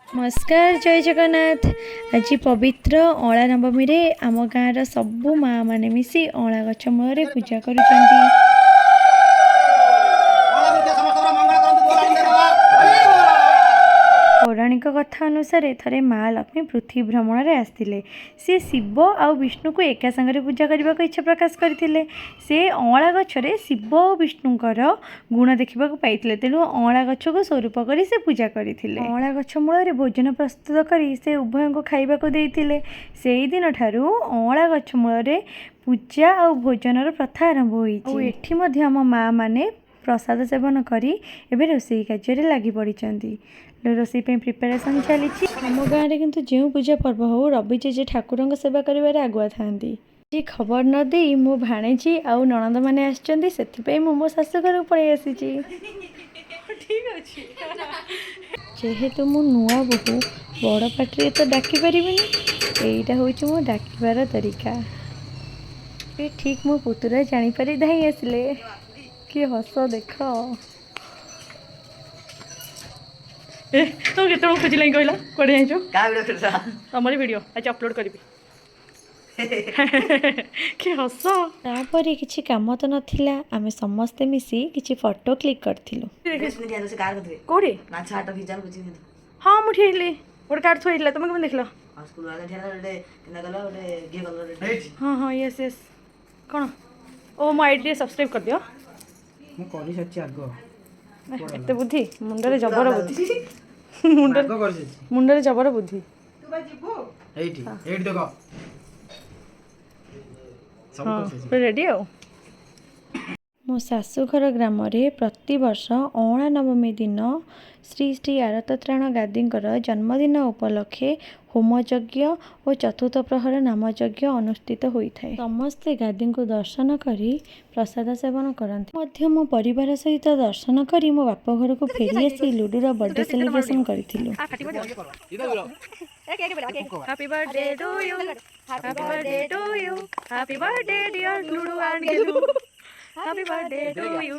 ନମସ୍କାର, ଜୟ ଜଗନ୍ନାଥ। ଆଜି ପବିତ୍ର ଅଁଳା ନବମୀରେ ଆମ ଗାଁର ସବୁ ମାଆ ମାନେ ମିଶି ଅଁଳା ଗଛ ମୂଳରେ ପୂଜା କରୁଛନ୍ତି। ସମସ୍ତଙ୍କର ମଙ୍ଗଳ କରନ୍ତୁ ବୋଲ ବାବା। ପୌରାଣିକ କଥା ଅନୁସାରେ ଥରେ ମା ଲକ୍ଷ୍ମୀ ପୃଥିବୀ ଭ୍ରମଣରେ ଆସିଥିଲେ। ସେ ଶିବ ଆଉ ବିଷ୍ଣୁକୁ ଏକା ସାଙ୍ଗରେ ପୂଜା କରିବାକୁ ଇଚ୍ଛା ପ୍ରକାଶ କରିଥିଲେ। ସେ ଅଁଳା ଗଛରେ ଶିବ ଓ ବିଷ୍ଣୁଙ୍କର ଗୁଣ ଦେଖିବାକୁ ପାଇଥିଲେ। ତେଣୁ ଅଁଳା ଗଛକୁ ସ୍ୱରୂପ କରି ସେ ପୂଜା କରିଥିଲେ। ଅଁଳା ଗଛ ମୂଳରେ ଭୋଜନ ପ୍ରସ୍ତୁତ କରି ସେ ଉଭୟଙ୍କୁ ଖାଇବାକୁ ଦେଇଥିଲେ। ସେଇଦିନଠାରୁ ଅଁଳା ଗଛ ମୂଳରେ ପୂଜା ଆଉ ଭୋଜନର ପ୍ରଥା ଆରମ୍ଭ ହୋଇଛି। ଆଉ ଏଠି ମଧ୍ୟ ଆମ ମା ମାନେ ପ୍ରସାଦ ସେବନ କରି ଏବେ ରୋଷେଇ କାର୍ଯ୍ୟରେ ଲାଗି ପଡ଼ିଛନ୍ତି। ରୋଷେଇ ପାଇଁ ପ୍ରିପାରେସନ୍ ଚାଲିଛି। ଆମ ଗାଁରେ କିନ୍ତୁ ଯେଉଁ ପୂଜା ପର୍ବ ହଉ, ରବି ଜେଜେ ଠାକୁରଙ୍କ ସେବା କରିବାରେ ଆଗୁଆ ଥାଆନ୍ତି। ଆଜି ଖବର ନ ଦେଇ ମୋ ଭାଣେଜୀ ଆଉ ନଣନ୍ଦମାନେ ଆସିଛନ୍ତି, ସେଥିପାଇଁ ମୁଁ ମୋ ଶାଶୁ ଘରକୁ ପଳେଇ ଆସିଛି। ଠିକ୍ ଅଛି। ଯେହେତୁ ମୁଁ ନୂଆ ବୋହୂ, ବଡ଼ ପାଟିରେ ତ ଡାକି ପାରିବିନି। ଏଇଟା ହେଉଛି ମୋ ଡାକିବାର ତରିକା। ଏ ଠିକ୍ ମୋ ପୁତୁରା ଜାଣିପାରି ଧାଇଁ ଆସିଲେ। କି ହସ ଦେଖ! ଏ, ତମ କେତେବେଳେ ଖୋଜିଲାଣି? କହିଲ, କୁଆଡ଼େ ଯାଇଛ? କାହା ଭିଡ଼ିଓ କରୁଛ? ତମରି ଭିଡ଼ିଓ ଆଜି ଅପଲୋଡ଼ କରିବି। କି ହସ! ତାପରେ କିଛି କାମ ତ ନଥିଲା, ଆମେ ସମସ୍ତେ ମିଶି କିଛି ଫଟୋ କ୍ଲିକ୍ କରିଥିଲୁ। ସେ କାର କରିଥିବେ। କୋଉଠି? ମାଛ ହାଟ ଭିଜାନ ବୁଝି। ହଁ, ମୁଁ ଠିଆ ହେଇଥିଲି। ଗୋଟେ କାର୍ ଥୁଆ ହେଇଥିଲା। ତମେ କେମିତି ଦେଖିଲ? ଆଉ ସ୍କୁଲ ଆଗ ଠିଆ ହେଲା ଗୋଟେ କେନ୍ତା କଲ, ଗୋଟେ ଘିଅ କଲର। ହଁ, ୟେସ୍। କ'ଣ ଓ ମୋ ଆଇଡ଼ିରେ ସବସ୍କ୍ରାଇବ୍ କରିଦିଅ। ମୁଁ କରିସାରିଛି ଆଗ। ଏତେ ବୁଦ୍ଧି ମୁଣ୍ଡରେ, ଜବର ବୁଦ୍ଧି ମୁଣ୍ଡରେ। ଆଗ କରିସାରିଛି। ମୁଣ୍ଡରେ ଜବର ବୁଦ୍ଧି। ଏଇଠି, ଏଇଠି ଦେଖ ସବୁ। କରିସାରିଛି। ପୁରା ରେଡ଼ି ଆଉ। ମୋ ଶାଶୁଘର ଗ୍ରାମରେ ପ୍ରତିବର୍ଷ ଅଁଳା ନବମୀ ଦିନ ଶ୍ରୀ ଶ୍ରୀ ଆରତତ୍ରାଣ ଗାଦିଙ୍କର ଜନ୍ମଦିନ ଉପଲକ୍ଷେ ହୋମଯଜ୍ଞ ଓ ଚତୁର୍ଥ ପ୍ରହର ନାମଯଜ୍ଞ ଅନୁଷ୍ଠିତ ହୋଇଥାଏ। ସମସ୍ତେ ଗାଦିଙ୍କୁ ଦର୍ଶନ କରି ପ୍ରସାଦ ସେବନ କରନ୍ତି। ମଧ୍ୟ ମୋ ପରିବାର ସହିତ ଦର୍ଶନ କରି ମୋ ବାପ ଘରକୁ ଫେରି ଆସି ଲୁଡୁର ବର୍ଥଡେ ସେଲିବ୍ରେସନ୍ କରିଥିଲୁ। Happy birthday to you. Happy birthday to you. Happy birthday, dear Ludu and Gelu. Happy birthday to you.